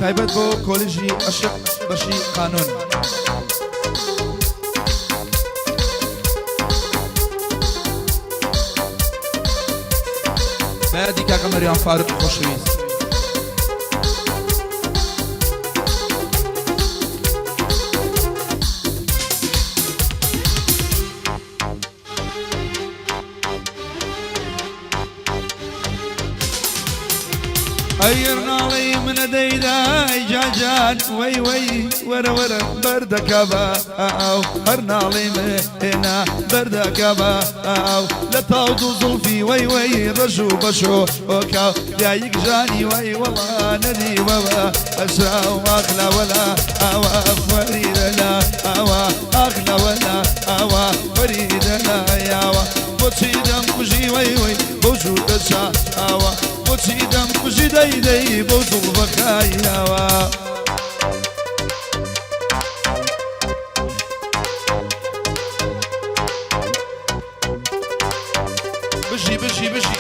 تایبەت بۆ کۆلیژی عەشق بەشی قانون. بە یادی کاکە مەریوان فاروق خۆشەویست. ئەی ناڵەی منە دەیدای جاجان وەی وەی وەرە وەرە بەردەکە بە ئاو هەر ناڵەی مێنا بەردەکە بە ئاو لە تاو دوو زوڵفی وەی وەی ڕەش و بەشۆ ئۆکاو دایک ژانی وەی وەڵا نەدیوە بە ئەشاو ئاخلا وەلا ئاوا فەریدە لا ئاوا ئاخلا وەلا ئاوا فەریدە لا یاوە بۆچی دەم کوژی وەی وەی بەو جووتە چاوە بۆچی دەم کوژی دەی دەی بەو زوڵفە خایاوە. بژی بژی بژی.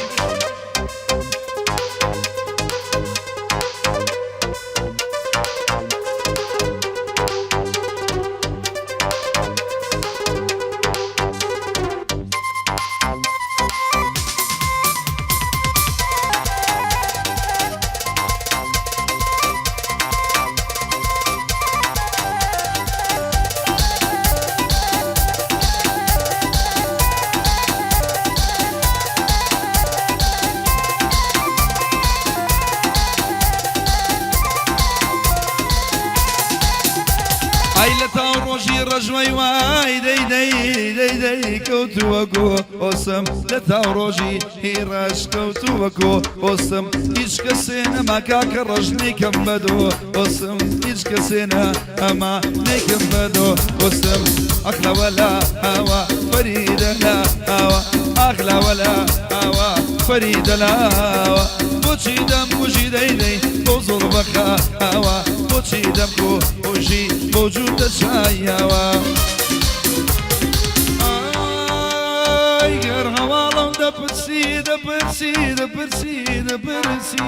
ئای لە تاو ڕۆژی ڕەژوەی وای دەی دەی دەی دەی کەوتووە گۆ ئۆسم لە تاو ڕۆژی هی ڕەش کەوتووە گۆ ئۆسم هیچ کەسێ نەما کاکە ڕەش نیکەم بەدۆ ئۆسم هیچ کەسێ نە ئەما نیکەم بەدۆ ئۆسم ئەخ لەوەلا ئاوا فەریدە لا ئاوا ئاخ لەوەلا ئاوا فەریدە لاوە بۆچی دەم کوژی دەی دەی بۆ زوڵبەخە ئاوا بۆچی دەم کوژی بۆ جووتە چایاوە ئای گەر هەواڵم دەپرسی دەپرسی دەپرسی دەپرسی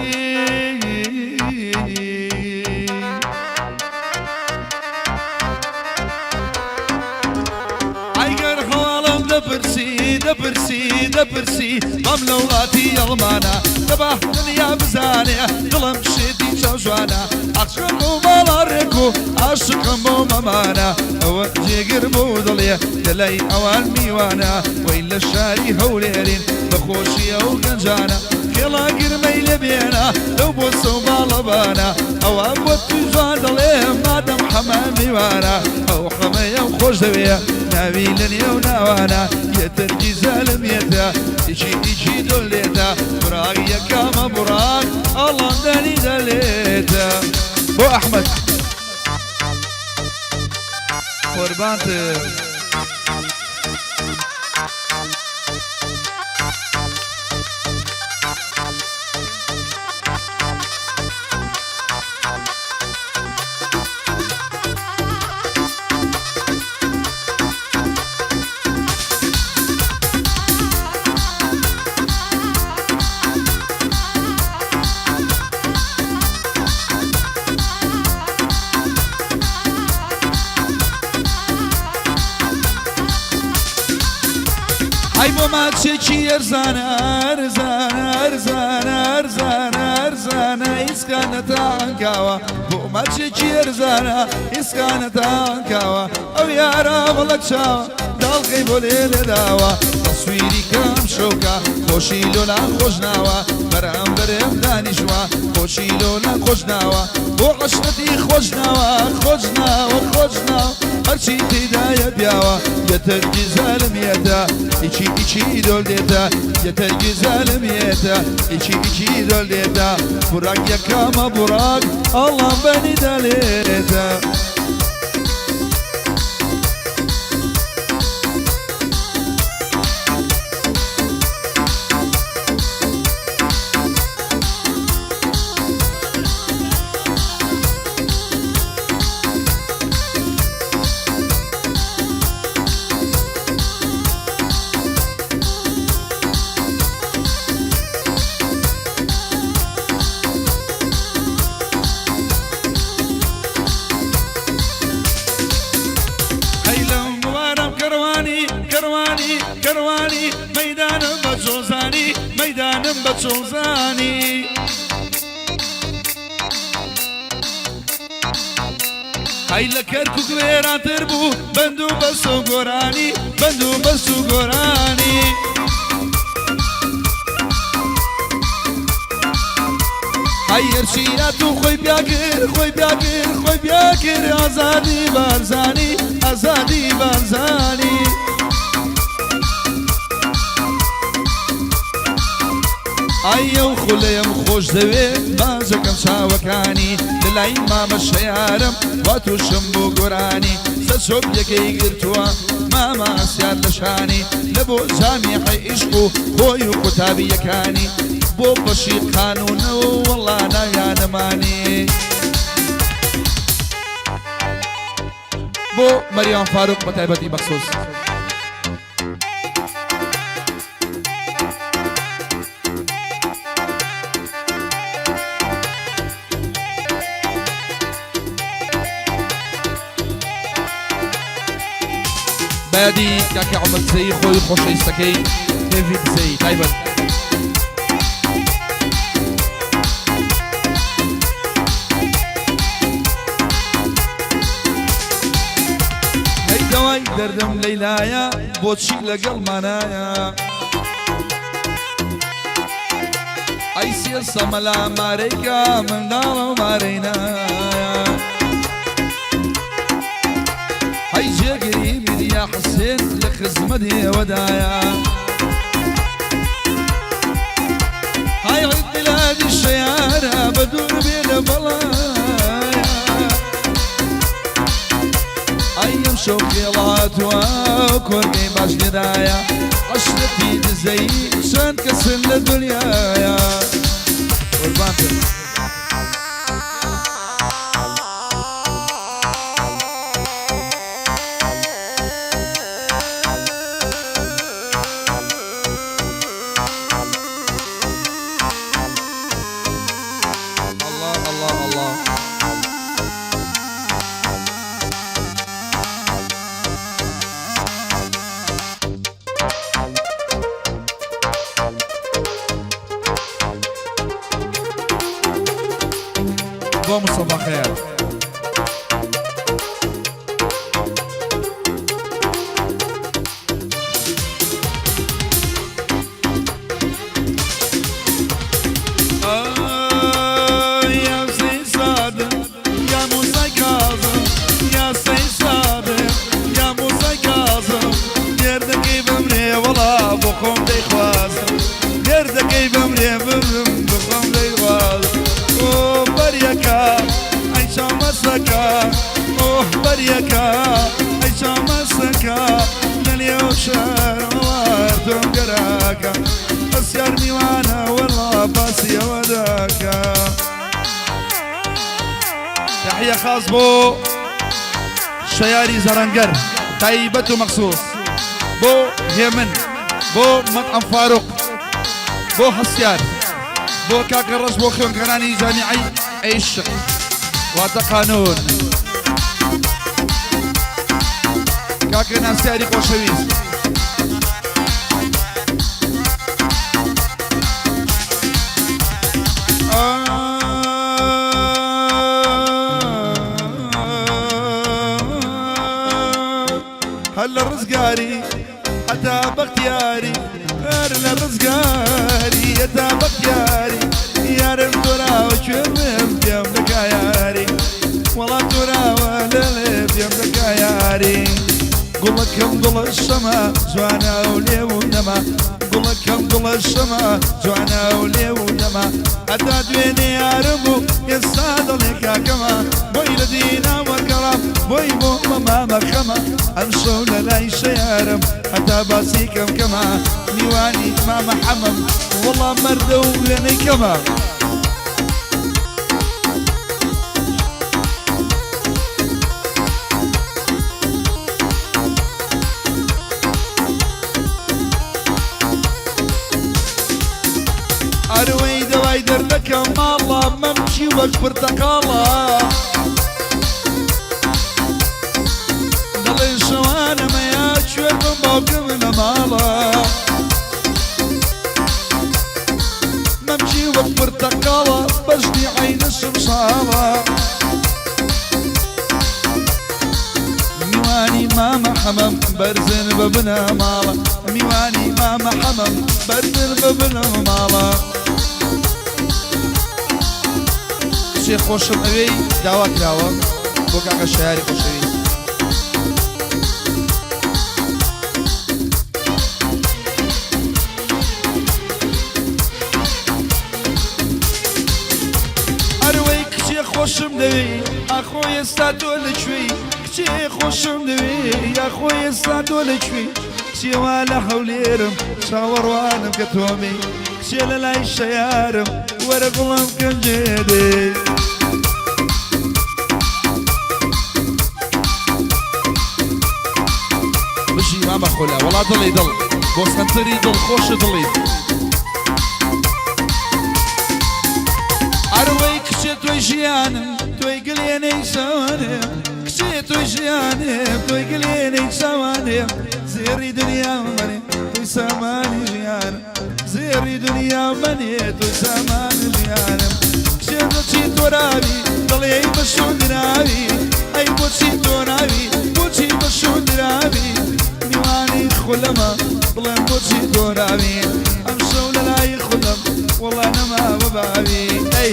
ئای گەر هەواڵم دەپرسی دەپرسی دەپرسی مام لە وڵاتی ئەڵمانە دەبا دنیا بزانێ دڵم شێتی چاوجوانە عاشقم بۆ ماڵا ڕێک و عاشقم بۆ مەمانە ئەوە جێگر بۆ دڵێ لە لای ئەوان میوانە وەی لە شاری هەولێرین بەخۆشی ئەو گەنجانە خێڵا گرمەی لێ بێنە لەو بۆسە و باڵەبانە ئەوە بۆ تو جوان دەڵێ مادەم حەمە میوانە ئەو حەمەیەم خۆش دەوێ ناوی لە نێو ناوانە یەتر گیزەلم یەتە ئیچی ئیچی دۆلێتە براق یەکامە براق ئەڵام دەنی دەلێتە بۆ ئەحمەد قوربانت. ئای بۆ ماچێکی ئەرزانە ئەرزانە ئەرزانە ئەرزانە ئەرزانە ئیسکانەتان کاوە بۆ ماچێکی ئەرزانە ئیسکانەتان کاوە ئەو یارە بەڵک چاوە داڵغەی بۆ لێ لێداوە تەسویری کەم شەوکە خۆشی لۆلا خۆش ناوە بەرامبەرم دانیشوە خۆشی لۆلا خۆش ناوە بۆ عەشرەتی خۆش ناوە خۆش ناوە خۆش ناوە هەرچی تێدایە پیاوە یەتر گیزەلم یەتە ئیچی ئیچی دۆل دێتە یەتر گیزەلم یەتە ئیچی ئیچی دۆل دێتە بوراک یەکەمە بوراک ئەڵام بەنی دەلێتە. دەردم بە چۆزانی. ئەی لە کەرکوک وێرانتر بوو بەند و بەس و گۆرانی بەند و بەس و گۆرانی. ئەی هەرچی هات و خۆی پیاکرد خۆی پیاکرد خۆی پیاکرد ئازادی بارزانی ئازادی بارزانی. ئای ئەو خولەیەم خۆش دەوێ باجەکەم چاوەکانی لە لای مامە شەیارم وا تووشم بوو گۆرانی سەر چۆپیەکەی گرتووە مامە ئاسیار لە شانی لە بۆ جامیعەی عیشق و خۆی و قوتابییەکانی بۆ بەشی قانوونە و وەڵا ناویانەمانی. بۆ مەریان فاروق بە تایبەتی مەخسوس. بەیادی کاکە عومەر دزەیی خۆی خۆشەویستەکەی هێڤی دزەیی تایبەت. هەی دەوای دەردم لەیلایە بۆچی لەگەڵمانایە ئەی سێ سەمەلا مارەیکە منداڵە و مارەی نایە هەی جێگری میریا حسێن لە خزمەت ئێوەدایە هەی عید میلادی شەیارە بە دوور بێ لە بەڵایە ئەی ئەم شەو خێڵاتوە کۆرگەی باش لێدایە عەشرەتی دزەیی چەند کەسن لە دنیایا قوربانتن. اللە اللە اللە. بۆ مستەفا خەیات. پرسیار میوانە وەڵا باسی ئەوە دەکا. تحیە خاص بۆ شەیاری زەڕەنگەر تایبەت و مەخسوس بۆ هێمن بۆ مەتعەم فاروق بۆ هەستیار بۆ کاکە ڕەش بۆ خوێندکارانی جامیعەی عیشق واتە قانون کاکە ناسیاری خۆشەویست. هەر لە ڕزگاری هەتا بەختیاری هەر لە ڕزگاری هەتا بەختیاری یارم دۆراوە کوێ بم پێم دەکا یاری وەڵا دۆراوە لەڵێ پێم دەکا یاری گوڵەکەم گوڵە شەمە جوانە و لێو نەما گوڵەکەم گوڵە شەمە جوانە و لێو نەما هەتا دوێنێ یارم بوو ئێستا دەڵێ کاکەمە بۆی لە دینا وەرگەڕام بۆی بۆ مەمامە خەمە ئەمشەو لە لای شەیارم هەتا باسی کەم کەمە میوانی مامە حەمەم وەڵا مەردە و وێنەی کەمە. ئەروەی دەوای دەردەکەم ماڵە مەمکی وەک پرتەقاڵە دەڵێ شەوانەمەیە کوێر بم باوکم لە ماڵە. پرتەقاڵە بەژنی عەینە شمشاڵە. میوانی مامە حەمەم بەرزن بە بنەماڵە میوانی مامە حەمەم بەرزن بە بنەماڵە. کچێ خۆشم ئەوێی داوا کراوە بۆ کاکە شایاری خۆشەویست. ئەروەی کچێ خۆشم دەوێی ئاخۆ ئێستا تۆ لەکوێی کچێ خۆشم دەوێی یاخۆ ئێستا تۆ لەکوێی کچێ وا لە هەولێرم چاوەڕوانم کە تۆمی کچێ لە لای شەیارم وەرە گوڵم کەنجێ دێ. بژی مامە خولە وەڵا دڵی دڵ بۆ سەنتەری دڵ خۆشە دڵی. ئەروەی کچێ تۆی ژیانم تۆی گلێنەی چاوانم کچێ تۆی ژیانم تۆی گلێنەی چاوانم زێڕی دنیا منێ تۆی سامانی ژیانم زێڕی دنیا منێ تۆی سامانی ژیانم کچێ بۆچی تۆراوی دڵێ ئەی بە شوون دراوی ئەی بۆچی تۆراوی بۆچی بە شوون دراوی میوانی خولەمە بڵێم بۆچی دۆراوی ئەمشەو لەلای خولەم وەڵا نەماوە باوی ئەی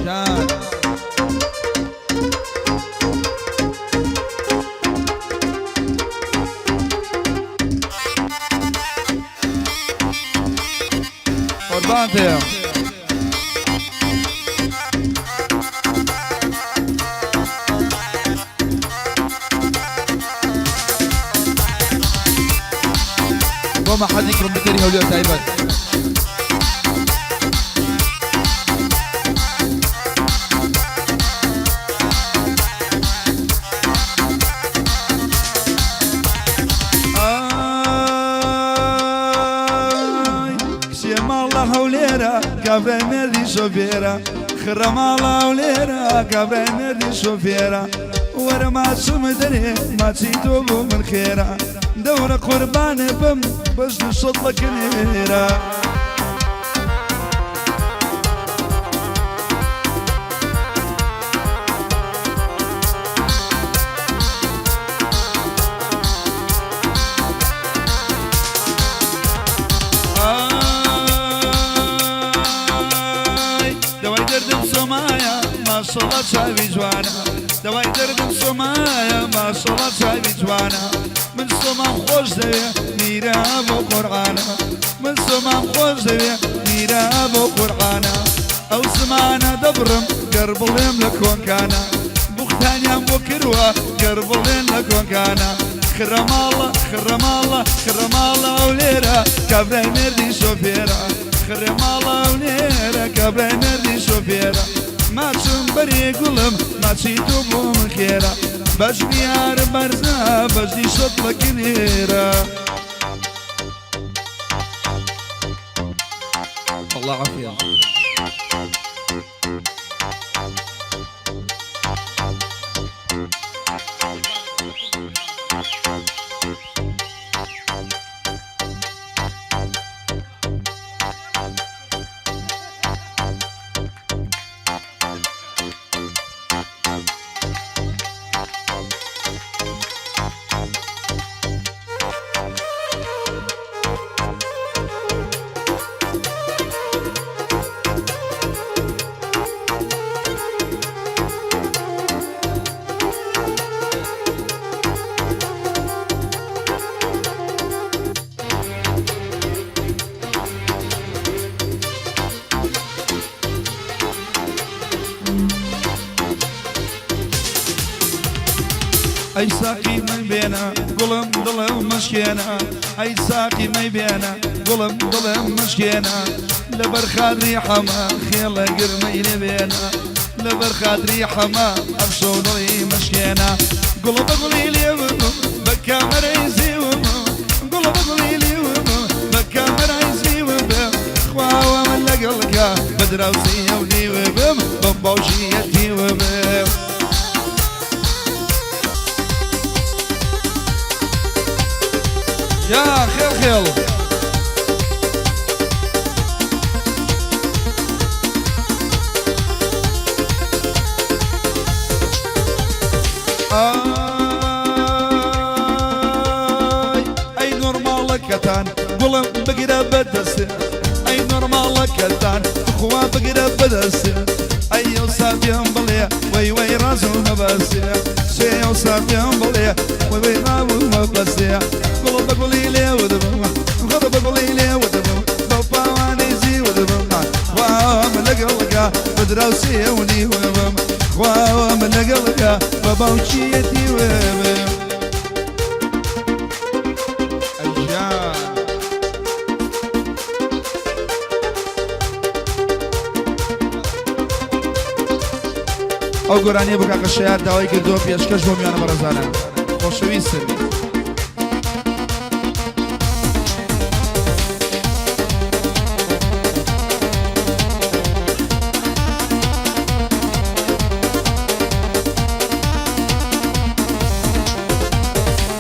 جان. قوربان پێم. بۆ مەحەدی کۆمپیوتەری هەولێر تایبەت. ئای کچێ ماڵ لە هەولێرە کابرای مێردی شۆفێرە خڕە ماڵە هەولێرە کابرای مێردی شۆفێرە وەرە ماچم دەرێ ماچی تۆ بۆ من خێرە دەورە قوربانێ بم بەژن شەتڵە کنێرە. ئای دەوای دەردم سۆمایە ماشەڵا چاوی جوانە دەوای دەردم سۆمایە ماشەڵا چاوی جوانە من سۆمام خۆش دەوێ میرا بۆ قورعانە من سۆمام خۆش دەوێ میرا بۆ قورعانە ئەو زمانە دەبڕم گەر بڵێم لە کۆنکانە بوختانیان بۆ کروە گەر بڵێن لە کۆنکانە خرە ماڵە خرە ماڵە خرە ماڵە ئەولێرە کابرای مێردی شۆفێرە خرە ماڵە ئەولێرە کابرای مێردی شۆفێرە ماچم بەرێ گوڵم ماچی تۆ بۆ من خێرە بەژنی یارم بەرزە بەژنی شەتڵە کنێرە. الله عافية. ئەی ساقی مەی بێنە گوڵم دڵم مشکێنە ئەی ساقی مەی بێنە گوڵم دڵم مشکێنە لەبەر خاتری حەمە خێڵە گرمەی لێ بێنە لەبەر خاتری حەمە ئەمشەو دڵی مشکێنە گوڵە بە گوڵی لێوم بە کامەرەی زیوم گوڵە بە گوڵی لێوم بە کامەرای زیوم خواوە من لەگەڵ کە بە دراوسێیە و دیوم بەم باوشیە تیوم. یا خێڵ خێڵ. ئای ئەی نۆرماڵەکەتان گوڵم بگرە بەدەست ئەی نۆرماڵەکەتان خوا بگرە بەدەست ئەی ئەوسا پێم بڵێ وەی وەی ڕاز و مەبەستێ سێ ئەوسا پێم بڵێ وەی وەی ڕاو و مەبەستێ گوڵ بە گوڵی لێوە دەبم گوڵ بە گوڵی لێوە دەبم بەو پاوانەی زیوە دەبم خوا من لەگەڵگا بە دراوسێ و نیوە بم خوا من لەگەڵگا بە باوکیەتی وبم ئەیجان. ئەو گۆرانیە بۆ کاکە شەیار داوای کردووە پێشکەش بۆ میوانە بەڕێزانە خۆشەویستن.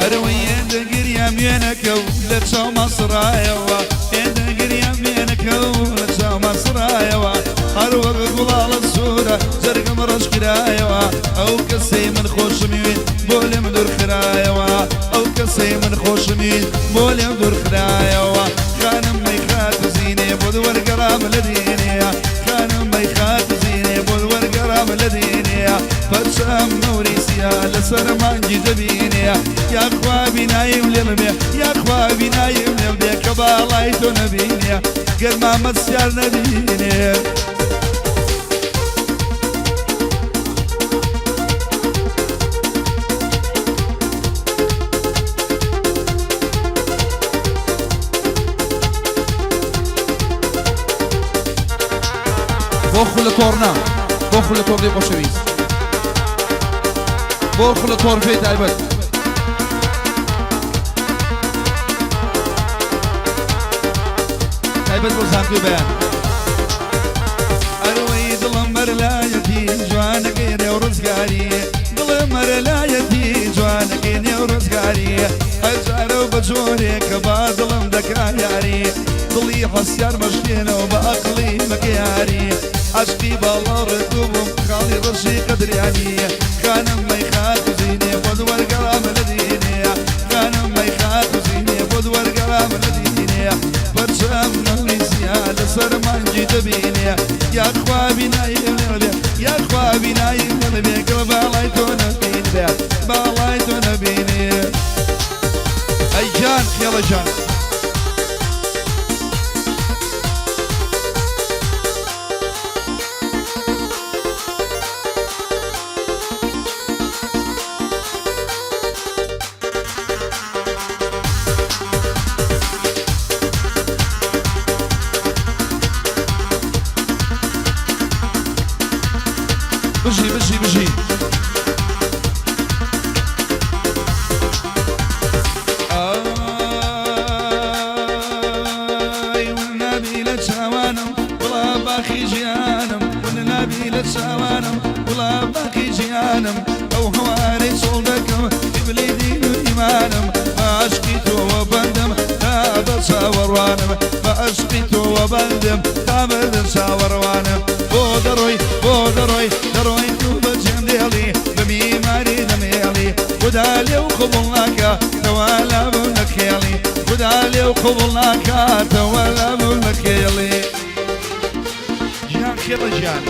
ئەرەوەی هێندە گریام وێنەکە و لە چاوما سڕایەوە هێندە گریام وێنەکە و لە چاوما سڕایەوە هەر وەک گوڵاڵە سوورە جەرگم ڕەش کرایەوە ئەو کەسەی من خۆشمویست بۆ لێم دوور خرایەوە ئەو کەسەی من خۆشمویست بۆ لێم دوور خرایەوە خانم مەیخات زینێ بۆت وەرگەڕام لە دینێ خانم مەیخات زینێ بۆت وەرگەڕام لە دینێ پەرچەم نوری سیا لەسەر مانگی دەبینێ یاخوا بیناییم لێم بێ یاخوا بیناییم لێم بێ کە باڵای تۆ نەبینێ گەر مامەت سیار نەبینێ. بۆ خولە تۆڕنا بۆ خولە تۆڕی خۆشەویست بۆ خولە تۆڕپێی تایبەت. تایبەت بۆ زانکۆی بەیان. ئەروەی دڵم مەرلایەتی جوانەکەی نێو ڕزگاری دڵم مەرلایەتی جوانەکەی نێو ڕزگاری هەجارە و بە جۆرێک کە با دڵم دەکا یاری دڵی حەسیار مەشکێنەوە بە ئەقڵی مەکە یاری عەشقی باڵا ڕێکوو بووم خاڵی ڕەشی قەدریانی خانم مەیخات و زینێ بۆت وەرگەڕام لە دینێ خانم مەیخات و زینێ بۆت وەرگەڕام لە دینێ پەرچەم نەوری سیا لەسەر مانگی دەبینێ یاخوا بیناییم لێ یاخوا بیناییم لێ گڵ باڵای تۆ نەبینێ باڵای تۆ نەبینێ ئەی گیان خێڵە گیان. بژی بژی بژی. ئای والنبی لە چاوانم وڵا باخی ژیانم والنبی لە چاوانم وڵا باخی ژیانم ئەو هەوارەی چۆڵ دەکەم قیبلەی دین و ئیمانم بە عەشقی تۆوە بەندم تا ئەبەد چاوەڕوانم بە عەشقی تۆوە بەندم تا مردن چاوەڕوانم بۆ دەڕۆی بۆ دەڕۆی دەڕۆی تو بەجێم دێڵی بە میماری دەمێڵی خودا لێو قبوڵ ناکا تەوالا بم نەخێڵی خودا لێو قبوڵ ناکا تەوالا بم نەخێڵی. گیان خێڵە گیان.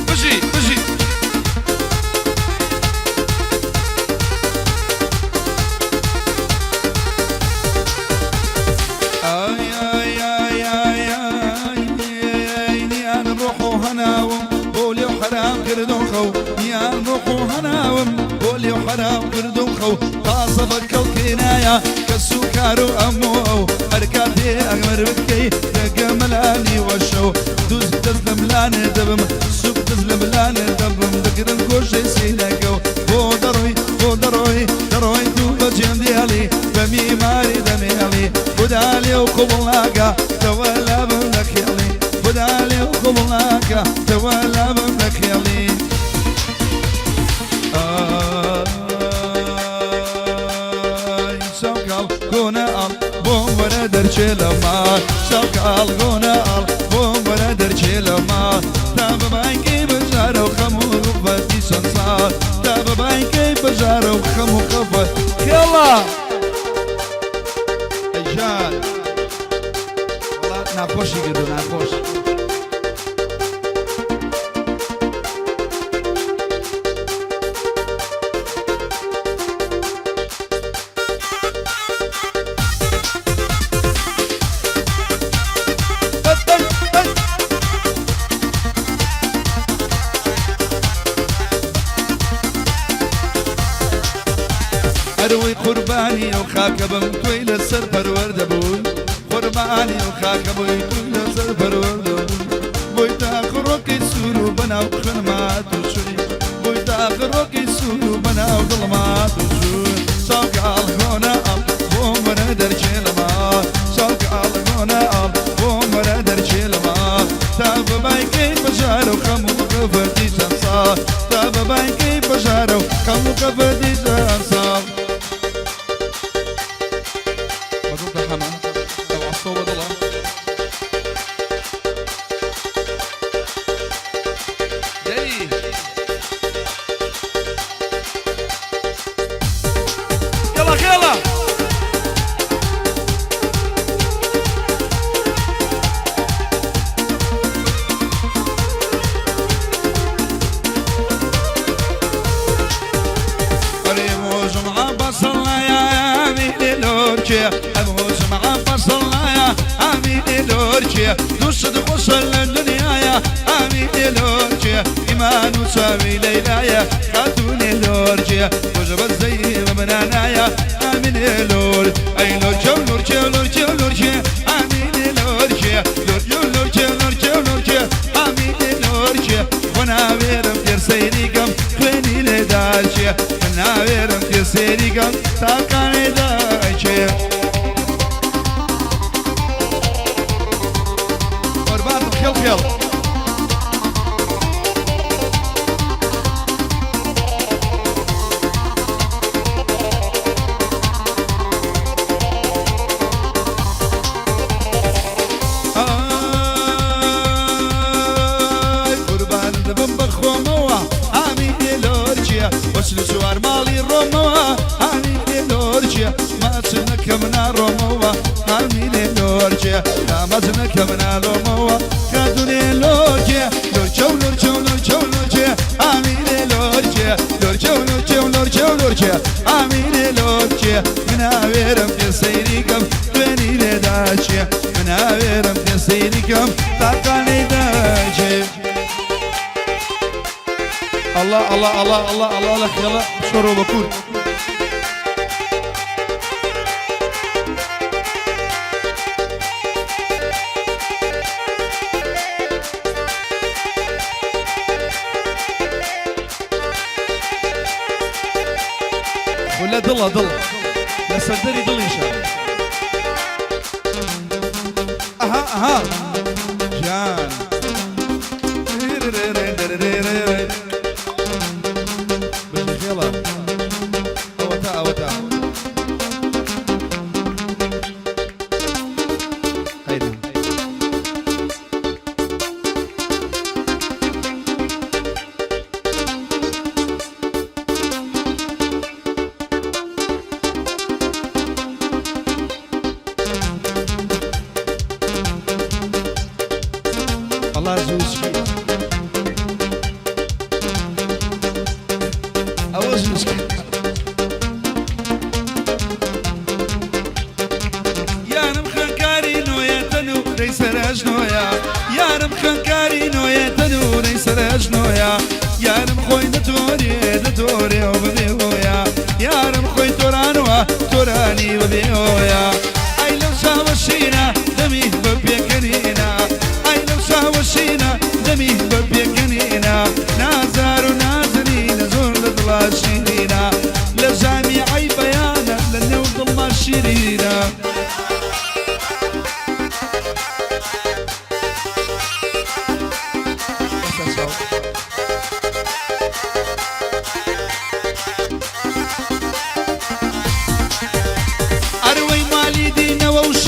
بژی بژی. ئای ئای ئای ئای ئای ئای نیان ڕۆح و هەناوم بۆ لێو حەرام کردم خەو نیان ڕۆح و هەناوم بۆ لێو حەرام کردم خەو تازە بە کەڵکی نایە کەس و کار و ئەم و ئەو هەر کاتێ ئەمر بکەی دەگەمە لانی وەشەو دووز دەست لەملانێ دەبم سوک دەست لە ملانت دەبم دەگرم گۆشەی سینەکەو بۆ دەڕۆی بۆ دەڕۆی دەڕۆی تو بەجێم دێڵی بە میماری دەمێڵی خودا لێو قبوڵ ناکا تەوەلا بم دەخێڵی خودا لێو قبوڵ ناکا تەوەلا بم دەخێڵی ئای چاوکاڵ گۆنە ئاڵ بۆم وەرە دەرچێ لە ماڵ چاوکاڵ گۆنە ئاڵ بۆم وەرە دەرچێ لە ماڵ تا بە بانگی بەژارە و خەم و غوفەتی چەند ساڵ تا بە بانگی بەژارە و خەم و خەفەت خێڵا ئەیژان وڵات ناخۆشی کردو ناخۆش. ئەروی قوربانی ئەو خاکە بم تۆی لەسەر پەروەردە بووی قوربانی ئەو خاکە بووی تۆی لەسەر پەروەردە بووی بۆی تا خڕۆکی سوور و بەناو خوێنما تو چووی بۆی تا خڕۆکی سوور و بەناو دڵما تو چووی چاوکاڵ گۆنە ئاڵ بۆم وەرە دەرچێ لە ماڵ چاوکاڵ گۆنە ئاڵ بۆم وەرە دەرچێ لە ماڵ تا بە بایکەی بەژارە و خەم و خەفەتی چەند ساڵ تا بە بایکەی بەژارە و خەم و خەفەتی چەند ساڵ. بەدڵتە حەمە ئەو عەسۆ بەدڵە. دەی. یەڵا خێڵە. ئەرێ مۆژم عەبەسەڵایا ئامینێ لۆرکێ ئەمۆژم عەبەسەڵایا ئامینێ لۆرکێ دووشت خۆشە لە دنیایا ئامینێ لۆرکێ ئیمان و چاوی لەیلایە خاتوونێ لۆرکێ خۆش بەزەی بە منانایە ئامینێ لۆر ئەی لۆرکێ و لۆرکێ و لۆرکێ و لۆرکێ ئامینێ لۆرکێ لۆرکێ و لۆرکێ و لۆرکێ و لۆرکێ ئامینێ لۆرکێ خۆ ناوێرم تێر سەیری کەم خوێنی لێ داچێ من ناوێرم تێر سەیری کەم تاقانێ داچێ. قوربانتم خێڵ خێڵ. ئای قوربان دەبم بە خۆمەوە ئامینێ لۆرچیە وەچل و چوار ماڵی ڕۆمەوە ئامینێ لۆرچیە ماچ نەکەم ناڕۆمەوە ئامینێ لۆرچیە تا ماچ نەکەم نالۆمەوە خاتونێ لۆرچیە لۆرچە و لۆرچە و لۆرچە و لۆرچیە ئامینێ لۆرچیە لۆرچە و لۆرچە و لۆرچە و لۆرچیە ئامینێ لۆرچیە مناوێرم پێ سەیری کەم خوێنی لێداچێ مناوێرم پێ سەیری کەم تاقانەی داچێ. ئەڵا ئەڵا ئەڵا ئەڵا ئەڵا لە خێڵە شۆرۆ بە کورد. خولە دڵە دڵ لە سەردەری دڵیشە. ئەها ئەها گیان بژی خێڵە ئەوەتا ئەوەتا قەیرە. ئەڵا زووچکی ئەوە زووچکی. یارم خوێنکاری نۆیەتەن و رەی سەرەژنۆیە یارم خوێنکاری نۆیەتەن و رەی سەرەژنۆیە یارم خۆی دەتۆرێ دەتۆرێ و بەبێهۆیە یارم خۆی تۆرانوە تۆرانی بەبێهۆیە ئەی لەو چاوەشینە دەمی بە پێکەنینە ئەی لەو چاوەشینە دەمی بە پێکەنینە.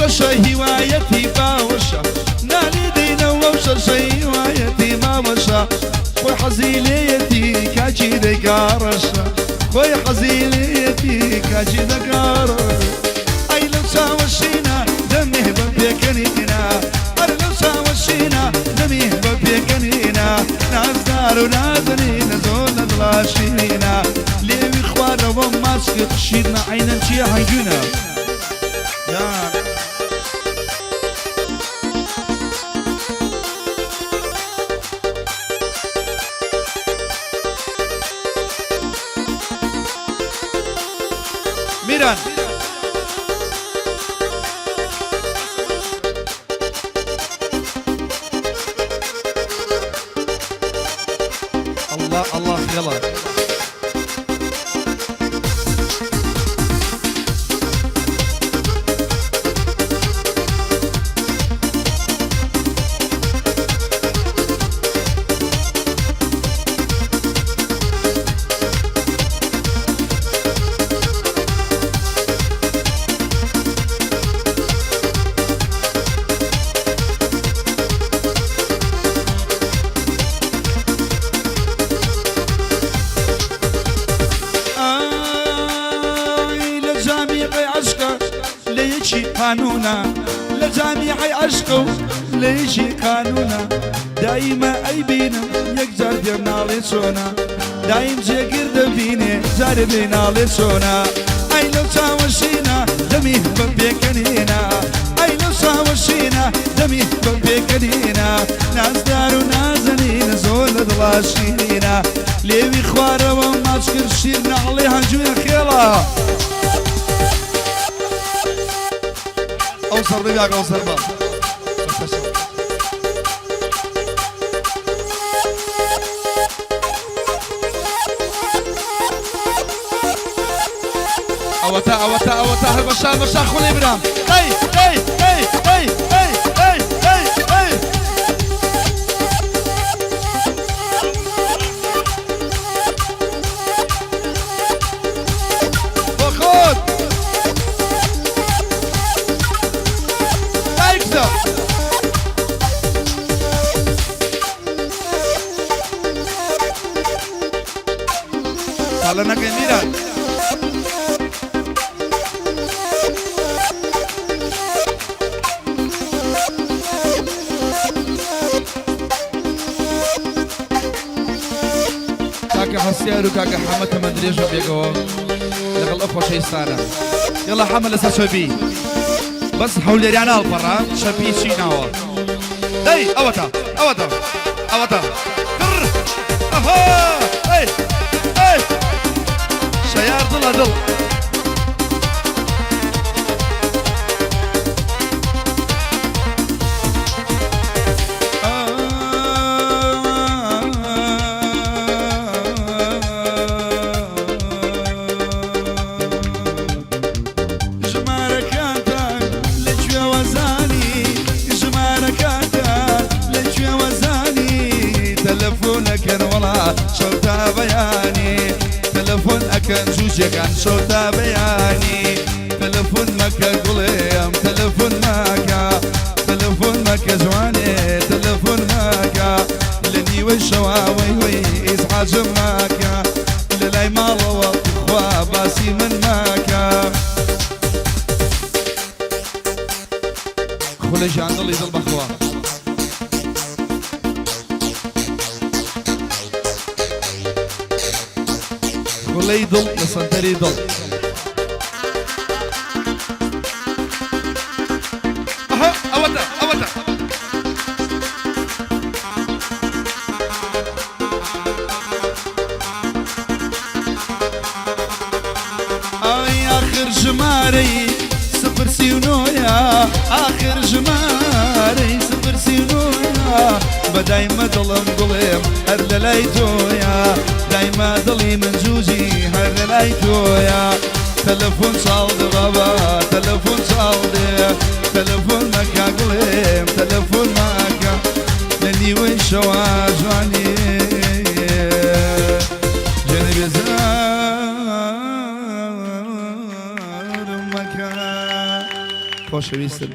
شەشە هیوایەتی باوەشە نالی دەینەوە و شەشە هیوایەتی باوەشە خۆی حەزی لێیەتی کاکی دەیگاڕەشە خۆی حەزی لێیەتی کاکی دەگاڕەشە ئەی لەو چاوە شینە دەمێ بە پێکەنینە ئەر لەو چاوە شینە دەمێ بە پێکەنینە نازدار و نازەنینە زۆر لە دڵا شیرینە لێوی خوارەوە ماچ کرد شیرنە عەینەن چییە هەنگوینە یان میران. اللە اللە خێڵە. ئای لە جامیعەی عەشقە لە یەکی قانوونە لە جامیعەی عەشقە و لە یەکی قانوونە دایمە ئەیبینم یەک جار پێم ناڵێ چۆنە دایم جێگر دەبینێ جارێ بێ ناڵێ چۆنە ئەی لەو چاوە شینە دەمی بە پێکەنینە ئەی لەو چاوە شینە دەمی بە پێکەنینە نازدار و نازەنینە زۆر لە دڵا شیرینە لێوی خوارەوە ماچ کرد شیر ناڵێ هەنجوینە خێڵە. ئەو سەربە بیاگە ئەو سەربە. ئەوەتا ئەوەتا ئەوەتا هەر بەشان بەشان خولەی برام. ئەی ئەی ئەی ئەی ئەی ئەی ئەی ئەی. بۆ خۆت لایک بدە. تاڵە نەکەی میران. کاکە هەستیار و کاکە حەمە تەمەن درێژە بێگەوە لەگەڵ ئەو خۆشەویستانە. یەڵا حەمە لەسەر چەپی بەس هەولێریانە هەڵپەڕە چەپی چی ناوە دەی ئەوەتە ئەوەتە ئەوەتە کڕ ئەها ئەی ئەی شەیار دڵە دڵ. ژمارەکانتان لە کوێوە زانی ژمارەکانتان لە کوێوە زانی تەلەفۆن ئەکەن وەڵا شەو تا بەیانی تەلەفۆن ئەکەن جوجەکان شەو تا بەیانی تەلەفۆن مەکە گوڵێم تەلەفۆن مەکە تەلەفۆن مەکە جوانێ تەلەفۆن مەکە لە نیوەی شەوا وەی وەی ئیزعاجم مەکە لە لای ماڵەوە توخوا باسی من مەکە. خولە گیان دڵی دڵ بەخوا. خولەی دڵ لە سەنتەری دڵ. ئەها ئەوەتە ئەوەتە. ئای ئاخر ژمارەی سفر 39یە ئاخر ژمارەی سفر 39یە بە دایمە دڵم گوڵێم هەر لە لای تۆیە دایمە دڵی من جوجی هەر لە لای تۆیە تەلەفۆن چاڵدە بابا تەلەفۆن چاڵدێ تەلەفۆن مەکە گوڵێم تەلەفۆن مەکە لە نیوەی شەوا جوانی جێنە بێزارم مەکە خۆشەویستم.